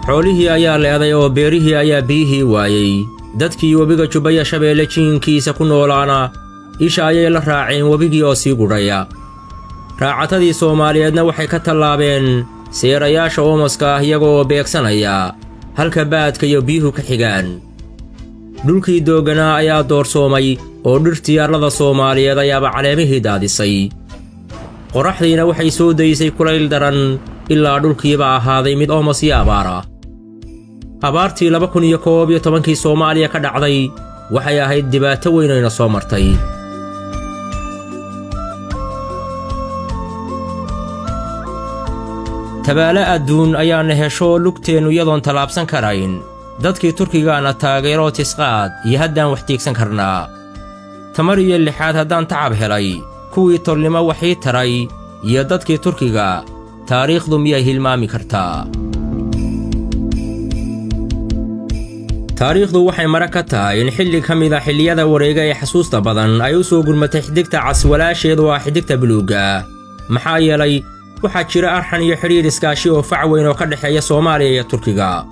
Xoolihii ayaa le'day oo beerihii ayaa biyihii waayey. Dadkii webiga Jubbaya Shabeelle jiinkiisa ku noolaana isha ayay la raaceen webigii oo sii gudhaya. Raacatadii Soomaaliyeedna waxay ka tallaabeen seerayaasha oomaska ah iyaga oo beegsanaya halka baadka iyo biyuhu ka xigaan. Dhulkii doogganaa ayaa doorsoomay oo dhirtii arlada Soomaaliyeed ayaaba caleemihii daadisay. Qorraxdiina waxay soo daysay kulayl daran ilaa dhulkiiba ahaaday mid oomas iyo abaar ah. Abaartii 2011-kii Soomaaliya ka dhacday waxay ahayd dhibaato weyn ayna soo martay. Tabaale adduun ayaana hesho lugteennu iyadoon tallaabsan karayn. Dadkii Turkigaana taageeroo tisqaad iyo haddaan wax tiigsan karnaa. Tamar iyo lixaad haddaan tacab helay, kuwii tolnimo waxii taray iyo dadkii Turkiga, taariikhdu miyay hilmaami kartaa? Taariikhdu waxay mara ka tahay in xilli ka mid a xilliyada wareega ee xasuusta badan ay u soo gurmatay xidigta cas walaasheedu ah xidigta buluugga. Maxaa yeelay waxaa jira arxan iyo xidhiir iskaashi oo fac weyn oo ka dhexeeya Soomaaliya iyo Turkiga.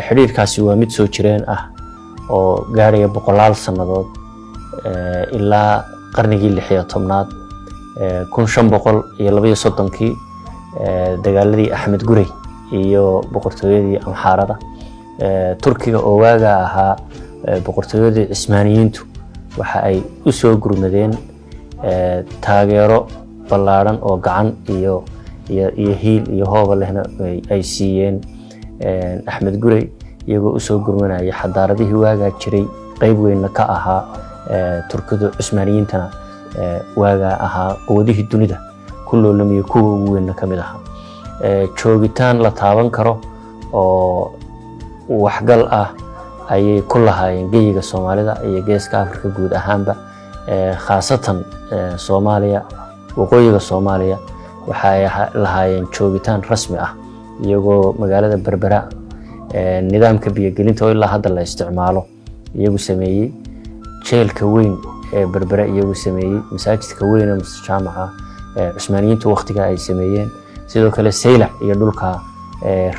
Xidhiirkaasi waa mid soo jireen ah oo gaaraya boqolaal sannadood ilaa qarnigii 16aad, 1532-kii dagaaladii Axmed Gurey iyo boqortooyadii Amxaarada. Turkiga oo waagaa ahaa boqortooyadii Cismaaniyiintu waxa ay u soo gurmadeen taageero ballaadhan oo gacan iyo iyo hiil iyo hooba lehna ay siiyeen Axmed Gurey, iyagoo usoo gurmanaya xadaaradihii waagaa jiray, qeyb weynna ka ahaa Turkidu, Cusmaaniyiintana waagaa ahaa quwadihii dunida ku loolamaya kuwa ugu weynna ka mid ahaa. Joogitaan la taaban karo oo waxgal ah ayay ku lahaayeen geyiga Soomaalida iyo Geeska Afrika guud ahaanba, khaasatan Soomaaliya, waqooyiga Soomaaliya waxay lahaayeen joogitaan rasmi ah, iyagoo magaalada Berbera nidaamka biyogelinta oo ilaa hadda la isticmaalo iyagu sameeyey, jeelka weyn ee Berbera iyagu sameeyey, masaajidka weyn ee jaamaca Cusmaaniyiintu waqtigaa ay sameeyeen. Sidoo kale Saylac iyo dhulka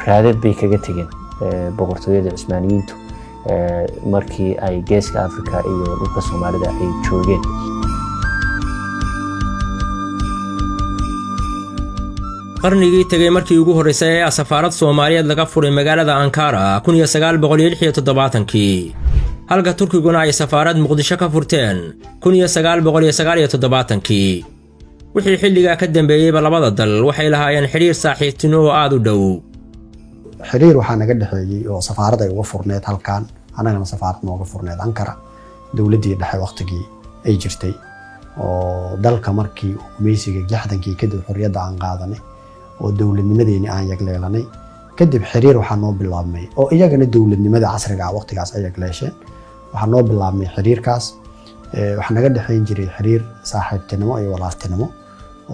raadad bay kaga tegeen boqortooyada Cusmaaniyiintu markii ay Geeska Afrika iyo dhulka Soomaalida ay joogeen. Qarnigii tegey markii ugu horraysay ayaa safaarad Soomaaliyeed laga furay magaalada Ankara 1976-kii, halka Turkiguna ay safaarad Muqdisho ka furteen 1979-kii. Wixii xilligaa ka dambeeyeyba labada dal waxay lahaayeen xidhiir saaxiibtinimo oo aad u dhow. Xiriir waxaa naga dhexeeyey oo safaarad ay uga furneed halkan, annagana safaarad nooga furneed Ankara, dowladdii dhexe waqtigii ay jirtay oo dalka markii gumaysiga 60-kii kadib xorriyadda aan qaadanay oo dowladnimadeeni aan yagleelanay kadib, xiriir waxaa noo bilaabmay oo iyagana dowladnimada casriga ah waqtigaas ay yagleesheen. Waxaa noo bilaabmay xiriirkaas. Waxaa naga dhexeyn jiray xiriir saaxiibtinimo iyo walaaltinimo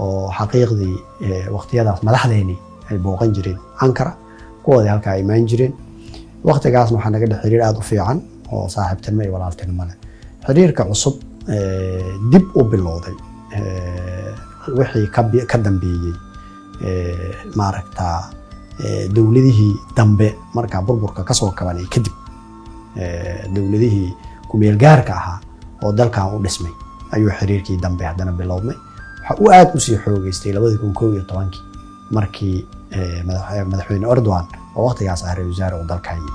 oo xaqiiqdii waqtiyadaas madaxdeeni ay booqan jireen Ankara, kuwoodii halkaa imaan jireen. Waqtigaasna waxaa naga dhex xiriir aada u fiican oo saaxiibtinimo iyo walaaltinimo leh. Xiriirka cusub dib u bilowday wixii ka dambeeyey maaragta dowladihii dambe markaa burburka kasoo kabanay kadib, dowladihii kumeelgaarka ahaa oo dalkan u dhismay ayuu xiriirkii dambe haddana bilowmay. Waxa uu aada usii xoogeystay 2011-kii markii madaxweyne Erdogan oo waqtigaas ah ra-iisul wasaare uu dalkan yimi.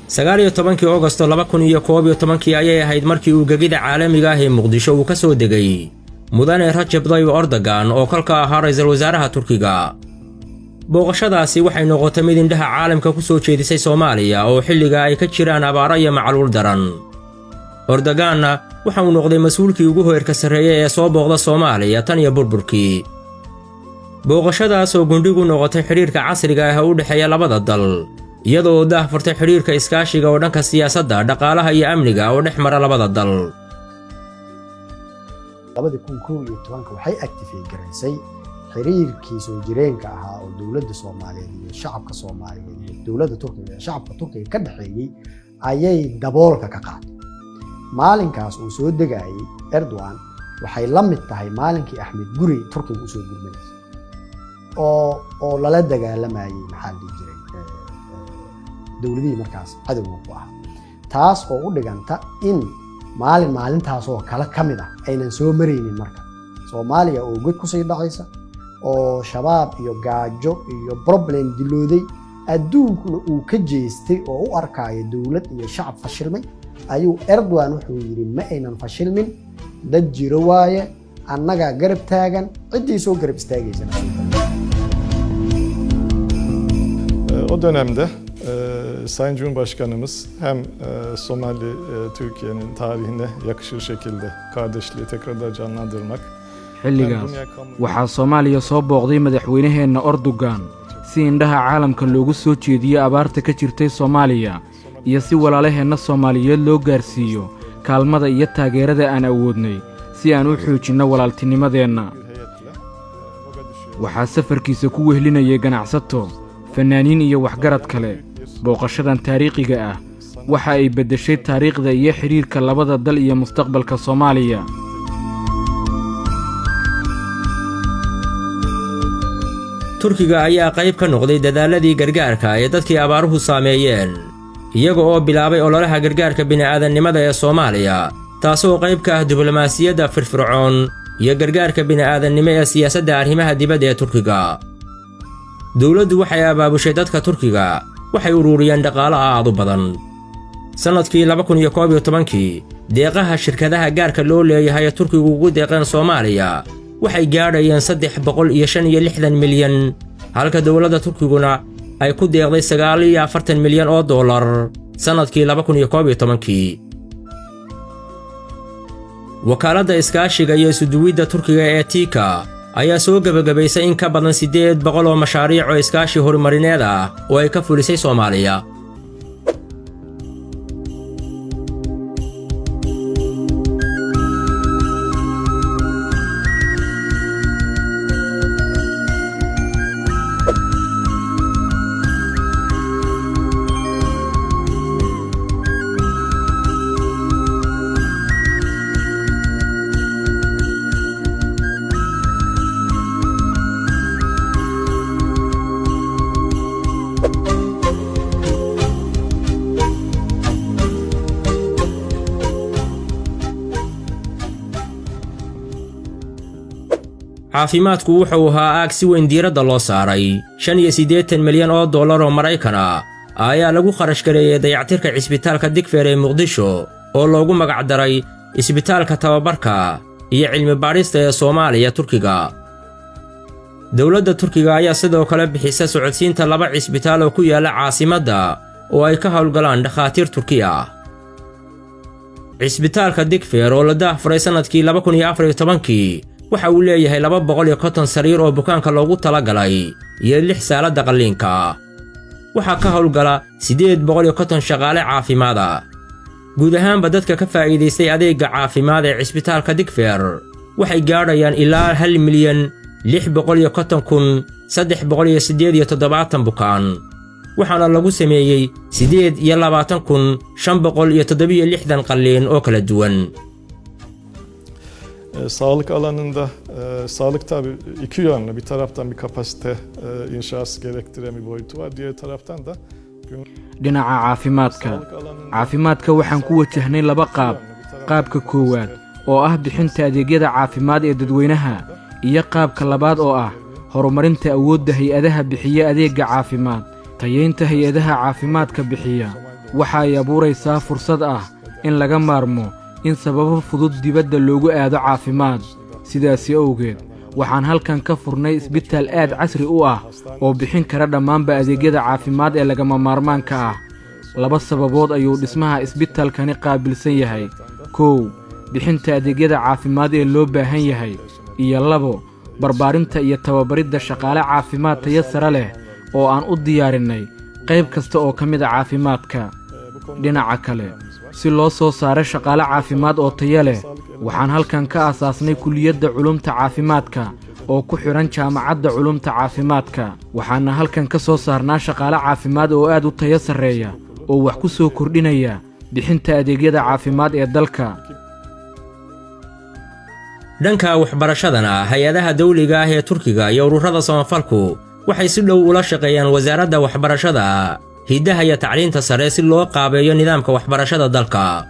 19-kii Ogosto 2011-kii ayay ahayd markii uu gegida caalamiga ah ee Muqdisho uu ka soo degay mudane Rajab Dayib Erdogan oo kolka ahaa ra'iisul wasaaraha Turkiga. Booqashadaasi waxay noqotay mid indhaha caalamka ku soo jeedisay Soomaaliya oo xilliga ay ka jiraan abaaro iyo macluul daran. Erdoganna waxa uu noqday mas-uulkii ugu heerka sarreeyay ee soo booqda Soomaaliya tan iyo burburkii. Booqashadaas oo gundhigu noqotay xidhiirka casriga ah ee u dhexeeya labada dal, iyadoo daah furtay xidhiirka iskaashiga oo dhanka siyaasadda, dhaqaalaha iyo amniga oo dhex mara labada dal. 2011-ka waxay activate garaysay xiriirkii soo jireenka ahaa oo dowladda Soomaaliyeed iyo shacabka Soomaaliyeed iyo dowladda Turkiga iyo shacabka Turkiga ka dhexeeyey ayay daboolka ka qaaday. Maalinkaas uu soo degayay Erdogan waxay la mid tahay maalinkii Axmed Gurey Turkiga usoo gurmanaysa. Oo lala dagaalamayay, maxaa la dhihi jiray, dowladihii markaas cadowga ku ahaa, taas oo u dhiganta in maalin maalintaas oo kale ka mid ah aynan soo maraynin. Marka Soomaaliya oo god kusii dhacaysa oo Shabaab iyo gaajo iyo problem dilooday, adduunkuna uu ka jeestay oo u arkaayo dowlad iyo shacab fashilmay, ayuu Erdogan wuxuu yidhi: "Ma aynan fashilmin, dad jiro waaye, annagaa garab taagan, ciddii soo garab istaagaysana soo garab." O dönemde Sayın Cumhurbaşkanımız hem Somali Türkiye'nin tarihine yakışır şekilde kardeşliği tekrar canlandırmak Xilligaas waxaa Soomaaliya soo booqday madaxweynaheenna Erdogan si indhaha caalamka loogu soo jeediyo abaarta ka jirtay Soomaaliya iyo si walaalaheenna Soomaaliyeed loo gaarsiiyo kaalmada iyo taageerada aan awoodnay si aan u xoojinno walaaltinimadeenna. Waxaa safarkiisa ku wehlinayay ganacsato, fannaaniin iyo waxgarad kale. Booqashadan taariikhiga ah waxa ay beddeshay taariikhda iyo xidhiirka labada dal iyo mustaqbalka Soomaaliya. Turkiga ayaa qayb ka noqday dadaaladii gargaarka ee dadkii abaaruhu saameeyeen, iyaga oo bilaabay ololaha gargaarka bini'aadannimada ee Soomaaliya, taasoo qayb ka ah diblomaasiyadda firfircoon iyo gargaarka bini'aadannimo ee siyaasadda arrimaha dibadda ee Turkiga. Dowladdu waxay abaabushay dadka Turkiga, waxay ururiyeen dhaqaalo aad u badan. Sannadkii 2011-kii, deeqaha shirkadaha gaarka loo leeyahay ee Turkigu ugu deeqeen Soomaaliya waxay gaadhayeen 365 milyan, halka dowladda Turkiguna ay ku deeqday 49 milyan oo dollar sannadkii 2011-kii. Wakaaladda iskaashiga iyo isuduwidda Turkiga ee TIKA ayaa soo gebagabaysay in ka badan 800 oo mashaariic oo iskaashi horumarineed ah oo ay ka fulisay Soomaaliya. Caafimaadku wuxuu ahaa aag si weyn diiradda loo saaray. 85 milyan oo dollar oo Maraykan ah ayaa lagu kharash gareeyey dayactirka cisbitaalka Digfeer ee Muqdisho, oo loogu magacdaray Isbitaalka Tababarka iyo Cilmi Baadhista ee Soomaaliya Turkiga. Dowladda Turkiga ayaa sidoo kale bixisa socodsiinta laba cisbitaal oo ku yaalla caasimadda oo ay ka howlgalaan dhakhaatiir Turki ah. Cisbitaalka Digfeer oo la daahfuray sannadkii 2014-kii waxa uu leeyahay 250 sariir oo bukaanka loogu talagalay iyo lix saaladda qalliinka. Waxaa ka howlgala 850 shaqaale caafimaad ah. Guud ahaanba dadka ka faa'iidaystay adeegga caafimaad ee cisbitaalka Digfeer waxay gaadhayaan ilaa 1,650,378 bukaan, waxaana lagu sameeyey 28,567 qalliin oo kala duwan. Sağlık alanında, sağlık tabii iki yönlü. Bir taraftan bir kapasite inşası gerektiren bir boyutu var. Diğer taraftan da Dhinaca caafimaadka, sağlık alanında caafimaadka waxaan ku wajahnay laba qaab: qaabka koowaad oo ah bixinta adeegyada caafimaad ee dadweynaha iyo qaabka labaad oo ah horumarinta awoodda hay-adaha bixiya adeegga caafimaad. Tayaynta hay-adaha caafimaadka bixiya waxa ay abuuraysaa fursad ah in laga maarmo in sababo fudud dibadda loogu aado caafimaad. Sidaasi awgeed, waxaan halkan ka furnay isbitaal aad casri u ah oo bixin kara dhammaanba adeegyada caafimaad ee lagama maarmaanka ah. Laba sababood ayuu dhismaha isbitaalkani qaabilsan yahay: kow, bixinta adeegyada caafimaad ee loo baahan yahay, iyo labo, barbaarinta iyo tababaridda shaqaale caafimaad tayo sare leh oo aan u diyaarinnay qayb kasta oo ka mid ah caafimaadka. Dhinaca kale, si loo soo saaro shaqaale caafimaad oo tayo leh, waxaan halkan ka aasaasnay kulliyadda culumta caafimaadka oo ku xidhan Jaamacadda Culumta Caafimaadka. Waxaana halkan ka soo saarnaa shaqaale caafimaad oo aad u tayo sarreeya oo wax ku soo kordhinaya bixinta adeegyada caafimaad ee dalka. Dhanka waxbarashadana, hay-adaha dawliga ah ee Turkiga iyo ururada samafalku waxay si dhow ula shaqeeyaan Wasaaradda Waxbarashada, Hiddaha iyo Tacliinta Sare si loo qaabeeyo nidaamka waxbarashada dalka.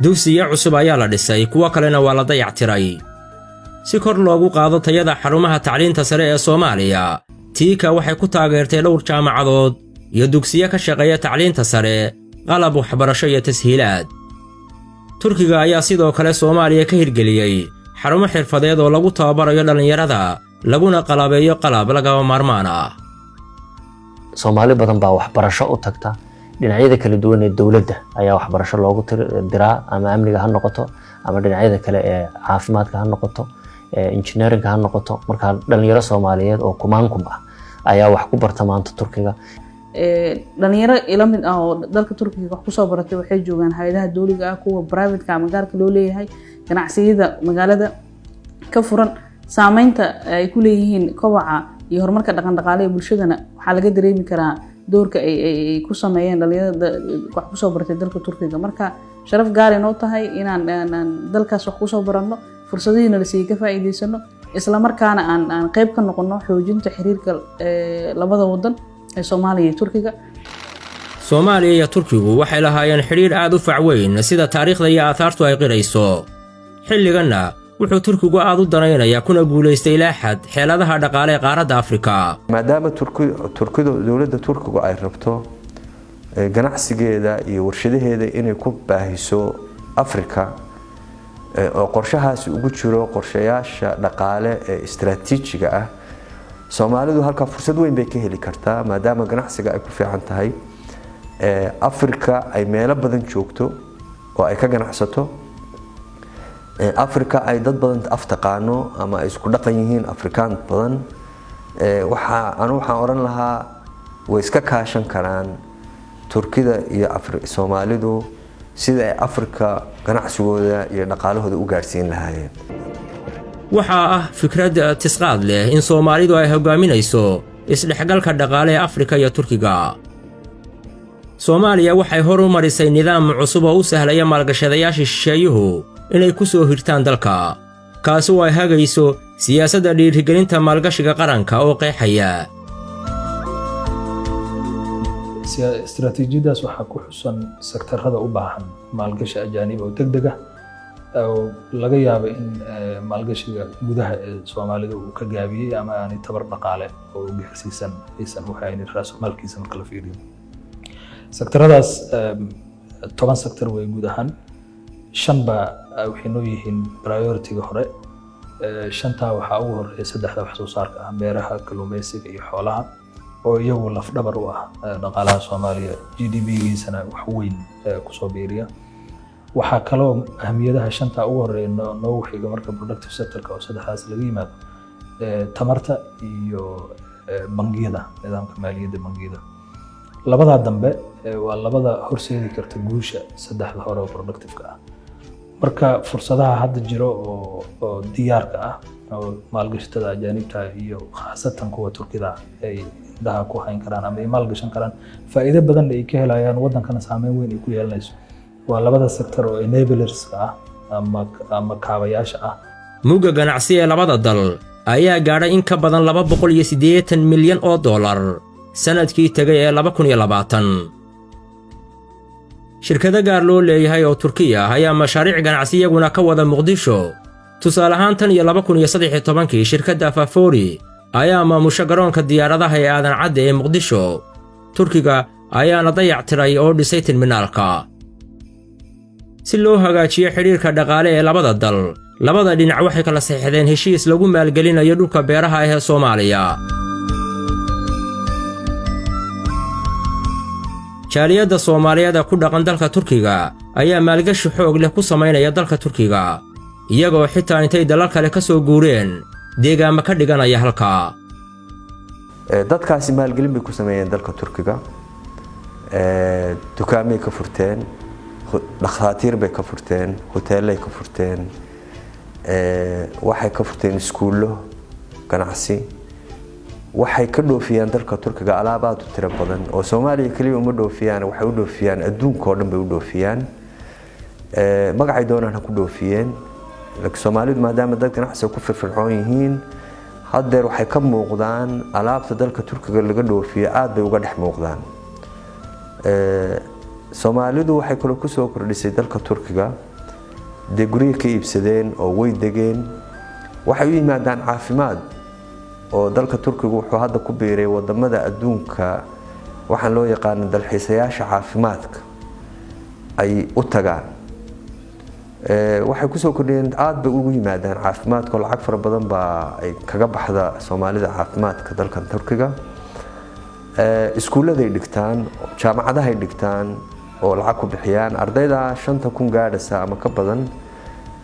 Dugsiyo cusub ayaa la dhisay, kuwo kalena waa la dayactiray si kor loogu qaado tayada xarumaha tacliinta sare ee Soomaaliya. TIKA waxay ku taageertay dhowr jaamacadood iyo dugsiyo ka shaqeeya tacliinta sare qalab waxbarasho iyo tashiilaad. Turkiga ayaa sidoo kale Soomaaliya ka hirgeliyey xarumo xirfadeed oo lagu tababarayo dhallinyarada, laguna qalabeeyo qalab lagama maarmaan ah. Soomaali badan baa waxbarasho u tagta. Dhinacyada kala duwan ee dowladda ayaa waxbarasho loogu diraa, ama amniga ha noqoto, ama dhinacyada kale ee caafimaadka ha noqoto, engineeringa ha noqoto. Marka dhalinyaro Soomaaliyeed oo kumaankum ah ayaa wax ku barta maanta Turkiga. Dhalinyaro ila mid ah oo dalka Turkiga wax kusoo baratay waxay joogaan hay-adaha dowliga ah, kuwa privateka ama gaarka loo leeyahay, ganacsiyada magaalada ka furan. Saameynta ay ku leeyihiin kobaca iyo horumarka dhaqan dhaqaale ee bulshadana waxaa laga dareemi karaa doorka ay ku sameeyeen dhalinyarada wax kusoo baratay dalka Turkiga. Marka sharaf gaar inoo tahay inaan dalkaas wax kusoo baranno, fursadihiina la siiyey ka faa'iidaysano, isla markaana aan qayb ka noqono xoojinta xiriirka labada wadan ee Soomaaliya iyo Turkiga. Soomaaliya iyo Turkigu waxay lahaayeen xidhiir aad u fac weyn, sida taariikhda iyo aahaartu ay qirayso. Xilliganna wuxuu Turkigu aad u danaynayaa kuna guulaystay ilaa xad xeeladaha dhaqaale ee qaaradda Afrika. Maadaama Turkidu, dowladda Turkigu ay rabto ganacsigeeda iyo warshadaheeda inay ku baahiso Afrika, oo qorshahaasi ugu jiro qorshayaasha dhaqaale ee istaraatiijiga ah, Soomaalidu halkaa fursad weyn bay ka heli kartaa, maadaama ganacsiga ay ku fiican tahay, Afrika ay meelo badan joogto oo ay ka ganacsato, Afrika ay dad badan af taqaano ama ay isku dhaqan yihiin Afrikaan badan. Waxaa anu waxaan odhan lahaa way iska kaashan karaan Turkida iyo Soomaalidu sida ay Afrika ganacsigooda iyo dhaqaalahooda u gaadhsiin lahaayeen. Waxaa ah fikrad tisqaad leh in Soomaalidu ay hoggaaminayso isdhexgalka dhaqaale ee Afrika iyo Turkiga. Soomaaliya waxay hor u marisay nidaam cusub oo u sahlaya maalgashadayaasha shisheeyuhu inay ku soo hirtaan dalka, kaasi oo ay hagayso siyaasadda dhiirigelinta maalgashiga qaranka oo qeexaya. Istaraatiijiyadaas waxaa ku xusan sektarada u baahan maalgashi ajaanib oo degdeg ah, oo laga yaabo in maalgashiga gudaha ee Soomaalida uu ka gaabiyey ama aanay tabar dhaqaale oo gaarsiisan aysan u haynin raasumaalkiisa marka la fiiriyo. Sektaradaas 10 sektar way guud ahaan, shan baa waxay noo yihiin priority-ga hore. Shantaa waxaa ugu horeeya saddexda wax soo saarka ah: beeraha, kalluumeysiga iyo xoolaha, oo iyagu lafdhabar u ah dhaqaalaha Soomaaliya, GDP-giisana wax weyn kusoo biiriya. Waxaa kaloo ahmiyadaha shanta ugu horeeya noogu xiga, marka productive sectorka oo saddexdaas laga yimaado, tamarta iyo bangiyada, nidaamka maaliyadda bangiyada. Labadaa dambe waa labada horseedi karta guusha saddexda hore oo productive-ka ah. Marka fursadaha hadda jiro oo diyaarka ah oo maalgashatada ajaanibta iyo khaasatan kuwa Turkida ay indhaha ku hayn karaan ama ay maalgashan karaan, faa'iido badan ay ka helayaan, wadankana saameyn weyn ay ku yeelanayso, waa labada sector oo enablers-ka ah ama kaabayaasha ah. Mugga ganacsi ee labada dal ayaa gaadhay in ka badan 280 milyan oo dollar sannadkii tegay ee 2020. Shirkado gaar loo leeyahay oo Turkiya ah ayaa mashaariic ganacsi iyaguna ka wada Muqdisho. Tusaale ahaan, tan iyo 2013-kii shirkadda Favori ayaa maamusha garoonka diyaaradaha ee Aadan Cadde ee Muqdisho. Turkiga ayaana dayac tiray oo dhisay terminaalka. Si loo hagaajiyo xidhiirka dhaqaale ee labada dal, labada dhinac waxay kala saxiixdeen heshiis lagu maalgelinayo dhulka beeraha ah ee Soomaaliya. Jaaliyadda Soomaaliyeed ee ku dhaqan dalka Turkiga ayaa maalgashi xoog leh ku samaynaya dalka Turkiga, iyagoo xitaa intay dalal kale ka soo guureen deegaama ka dhiganaya halkaa. Dadkaasi maalgelin bay ku sameeyeen dalka Turkiga, dukaamay ka furteen, dhakhaatiir bay ka furteen, hoteelay ka furteen, waxay ka furteen iskuullo, ganacsi. Waxay ka dhoofiyaan dalka Turkiga alaab aada u tiro badan, oo Soomaaliya keliya uma dhoofiyaan, waxay u dhoofiyaan adduunka oo dhan bay u dhoofiyaan, magacay doonaan ha ku dhoofiyeen. Laakiin Soomaalidu maadaama dad ganacsiga ku firfircoon yihiin, haddeer waxay ka muuqdaan alaabta dalka Turkiga laga dhoofiyo, aad bay uga dhex muuqdaan. Soomaalidu waxay kaloo kusoo kordhisay dalka Turkiga, dee guryo ka iibsadeen oo way degeen. Waxay u yimaadaan caafimaad, oo dalka Turkiga wuxuu hadda ku biiray wadamada adduunka waxaan loo yaqaano dalxiisayaasha caafimaadka ay u tagaan. Waxay kusoo kordhiyeen, aada bay ugu yimaadaan caafimaadka, oo lacag fara badan baa ay kaga baxda Soomaalida caafimaadka dalkan Turkiga. Iskuulladay dhigtaan, jaamacadahay dhigtaan oo lacag ku bixiyaan. Ardayda 5000 gaadhasa ama ka badan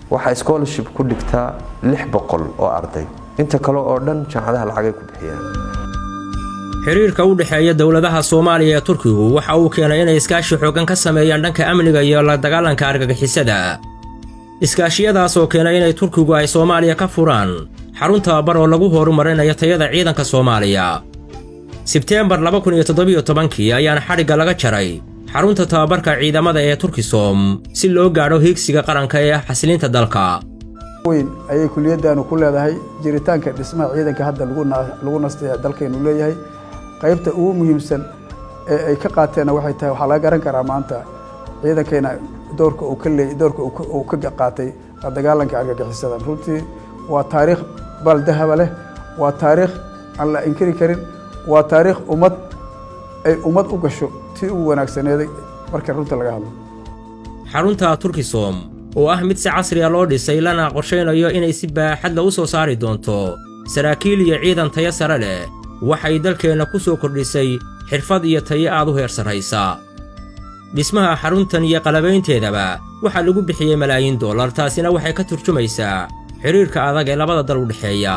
waxaa scholarship ku dhigta 600 oo arday, inta kale oo dhan jaamacadaha lacagay ku bixiyaan. Xiriirka u dhexeeya dowladaha Soomaaliya ee Turkigu waxa uu keenay inay iskaashi xooggan ka sameeyaan dhanka amniga iyo la dagaalanka argagixisada. Iskaashiyadaas oo keenay inay Turkigu ay Soomaaliya ka furaan xarun tababar oo lagu horumarinayo tayada ciidanka Soomaaliya. Sebteembar 2017-kii ayaana xadhigga laga jaray xarunta tababarka ciidamada ee Turkisom si loo gaadho hiigsiga qaranka ee xasilinta dalka. Weyn ayay kuliyaddaanu ku leedahay jiritaanka dhismaha ciidanka hadda lagu nastay dalkaynu leeyahay. Qaybta ugu muhiimsan ee ay ka qaateenna waxay tahay, waxaa laga garan karaa maanta ciidankayna doorka uu ka leey, doorka uu ka qaatay la dagaalanka argagixisada. Runtii waa taariikh baal dahaba leh, waa taariikh aan la inkiri karin, waa taariikh ummad ay ummad u gasho tii ugu wanaagsaneeday marka runta laga hadlo. Xarunta Turkisom oo ah mid si casriya loo dhisay, lana qorshaynayo inay si baaxadla u soo saari doonto saraakiil iyo ciidan tayo sare leh, waxay dalkeenna ku soo kordhisay xirfad iyo tayo aad u heer sarraysa. Dhismaha xaruntan iyo qalabaynteedaba waxaa lagu bixiyey malaayiin dollar, taasina waxay ka turjumaysaa xidhiirka adag ee labada dal u dhexeeya.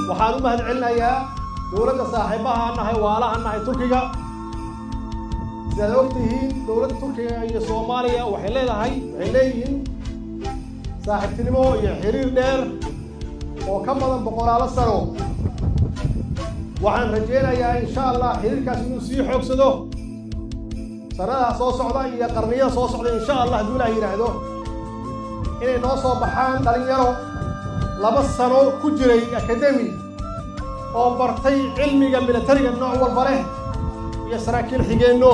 Waxaan u mahad celinayaa dowladda saaxiibaha nahay, waalaha nahay, Turkiga. Sidaad og tihiin, dowladda Turkiga iyo Soomaaliya waxay leedahay, waxay leeyihiin saaxiibtinimo iyo xiriir dheer oo ka badan boqolaalo sano. Waxaan rajaynayaa, insha Allah, xiriirkaas inuu sii xoogsado sanadaha soo socda iyo qarniyada soo socda, insha Allah, hadduu Ilaah yidhaahdo, inay noo soo baxaan dhalinyaro 2 sano ku jiray academy oo bartay cilmiga militariga nooc walba leh iyo saraakiil xigeenno.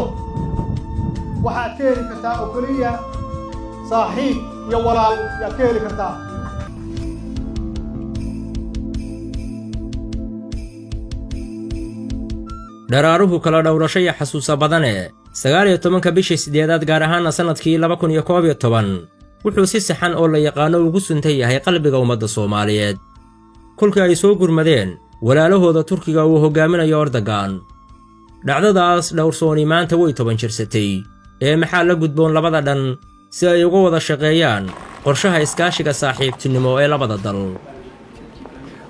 Waxaad ka heli kartaa oo keliya saaxiib iyo walaal yaad ka heli kartaa. Dharaaruhu kala dhowrasho iyo xasuusa badane, 19-ka bishii sideedaad, gaar ahaana sannadkii 2011, wuxuu si saxan oo la yaqaano ugu suntan yahay qalbiga ummadda Soomaaliyeed, kolkii ay soo gurmadeen walaalahooda Turkiga uu hoggaaminayo Erdogan. Dhacdadaas dhowrsooni maanta way 10 jirsatay. Ee maxaa la gudboon labada dhan si ay uga wada shaqeeyaan qorshaha iskaashiga saaxiibtinimo ee labada dal?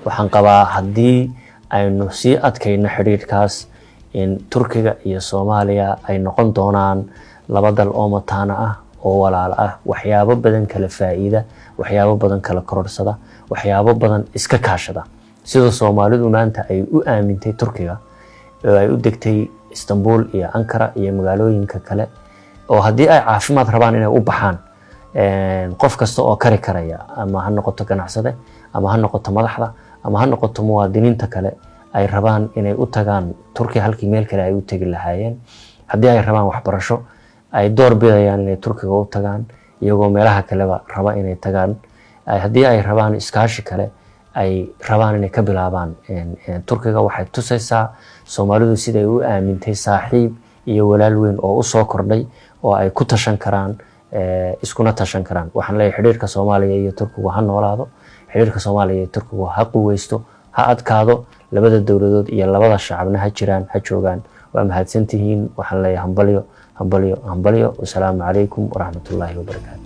Waxaan qabaa haddii aynu sii adkayno xidhiidhkaas in Turkiga iyo Soomaaliya ay noqon doonaan laba dal oo mataano ah oo walaalo ah, waxyaabo badan kala faa'iida, waxyaabo badan kala kororhsada, waxyaabo badan iska kaashada. Sida Soomaalidu maanta ay u aamintay Turkiga oo ay u degtay Istanbul iyo Ankara iyo magaalooyinka kale, oo haddii ay caafimaad rabaan inay u baxaan, qof kasta oo kari karaya, ama ha noqoto ganacsade, ama ha noqoto madaxda, ama ha noqoto muwaadiniinta kale, ay rabaan inay u tagaan Turkiya halkii meel kale ay u tegi lahaayeen. Haddii ay rabaan waxbarasho, ay door bidayaan inay Turkiga u tagaan iyagoo meelaha kaleba raba inay tagaan. Haddii ay rabaan iskaashi kale, ay rabaan inay ka bilaabaan Turkiga. Waxay tusaysaa Soomaalidu siday u aamintay saaxiib iyo walaal weyn oo usoo kordhay oo ay ku tashan karaan, iskuna tashan karaan. Waxaan leeyahay, xidhiirka Soomaaliya iyo Turkigu ha noolaado, xidhiirka Soomaaliya iyo Turkigu ha quweysto, ha adkaado, labada dowladood iyo labada shacabna ha jiraan, ha joogaan. Waa mahadsantihiin. Waxaan leeyahay hambalyo, hambalyo, hambalyo. Wasalaamu calaykum waraxmatullaahi wabarakaatu.